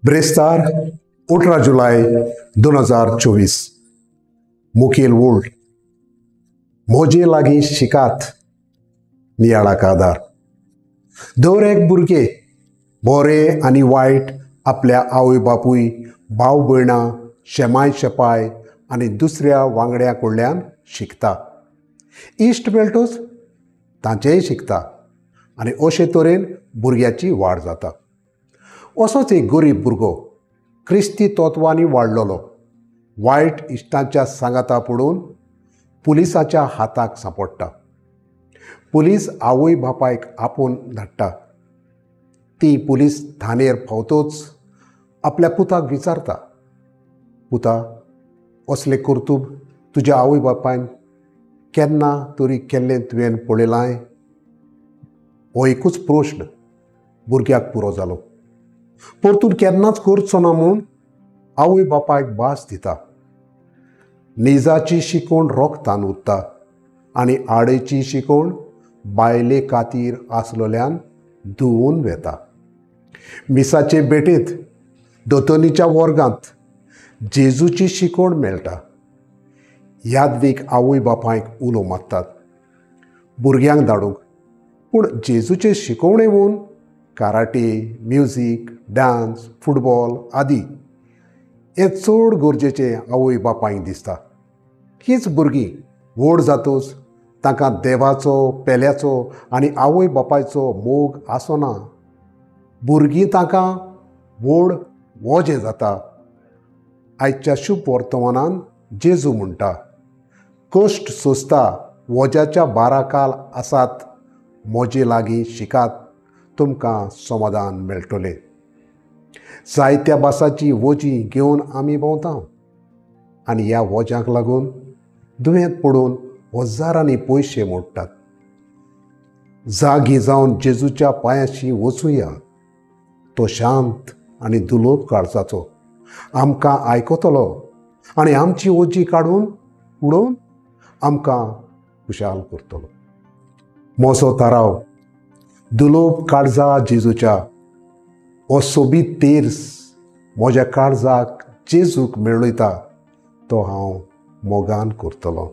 ब्रेस्तार 18 जुलय 2024। मुखेल ओळ म्हजे लागीं शिकात नियाळाक आदार। दर एक भुरगें बरें आनी वायट आपल्या आवय बापूय, भाव भयणां, शेमाय शेपाय आनी दुसऱ्या वांगड्या कडल्यान शिकता। इश्ट मेळटोच तांचेय शिकता आनी अशे तरेन भुरग्याची वाड जाता। असोच एक गरीब भुरगो क्रिस्ती तत्वांनी वाडलेलो वायट इश्टांच्या सांगाता पडून पुलिसाच्या हाताक सांपडटा। पुलीस आवय बापायक आपोवन धाडटा। ती पुलीस थानेर पावतोच आपल्या पुताक विचारता, पुता असलें कर्तूब तुज्या आवय बापायन केन्ना तरी केल्लें तुवें पळयलां? हो एकूच प्रश्न भुरग्याक पुरो जालो। परतून केन्नाच करचो ना म्हूण आवय बापायक भास दिता। निजाची शिकवण रोगतान उरता आनी आडेची शिकवण बायले खातीर आसलेल्यान धुवून वेता। मिसाचे भेटेंत दोतोनीच्या वर्गांत जेजूची शिकवण मेळटा। यादवीक आवय बापायक उलो मारतात भुरग्यांक धाडूंक, पूण जेजूचे शिकवणे म्हूण कराटे, म्युजीक, डान्स, फुटबॉल आदी हें चड गरजेचें आवय बापायक दिसता। हीच भुरगीं व्हड जातूच तांकां देवाचो, पेल्याचो आनी आवय बापायचो मोग आसना। भुरगीं तांकां व्हड वजें जाता। आयच्या शुभ वर्तमानान जेजू म्हणटा, कश्ट सोंसता वज्याच्या बाराकाल आसात, म्हजे लागीं शिकात, तुमकां समाधान मेळटलें। जायत्या भासाची वजीं घेवन आमी भोंवता आनी ह्या वज्यांक लागून दुयेंत पडून हजारांनी पयशे मोडटात। जागी जावन जेजूच्या पांयाशी वचुया। तो शांत आनी दुलोब काळजाचो आमकां आयकतलो आनी आमची वजी काडून उडोवन आमकां खुशाल करतलो। म्हजो थाराव दुलोब काळजा जेजूच्या हो सोबीत तेर्स म्हज्या काळजाक जेजूक मेळयता, तो हांव मोगान करतलो।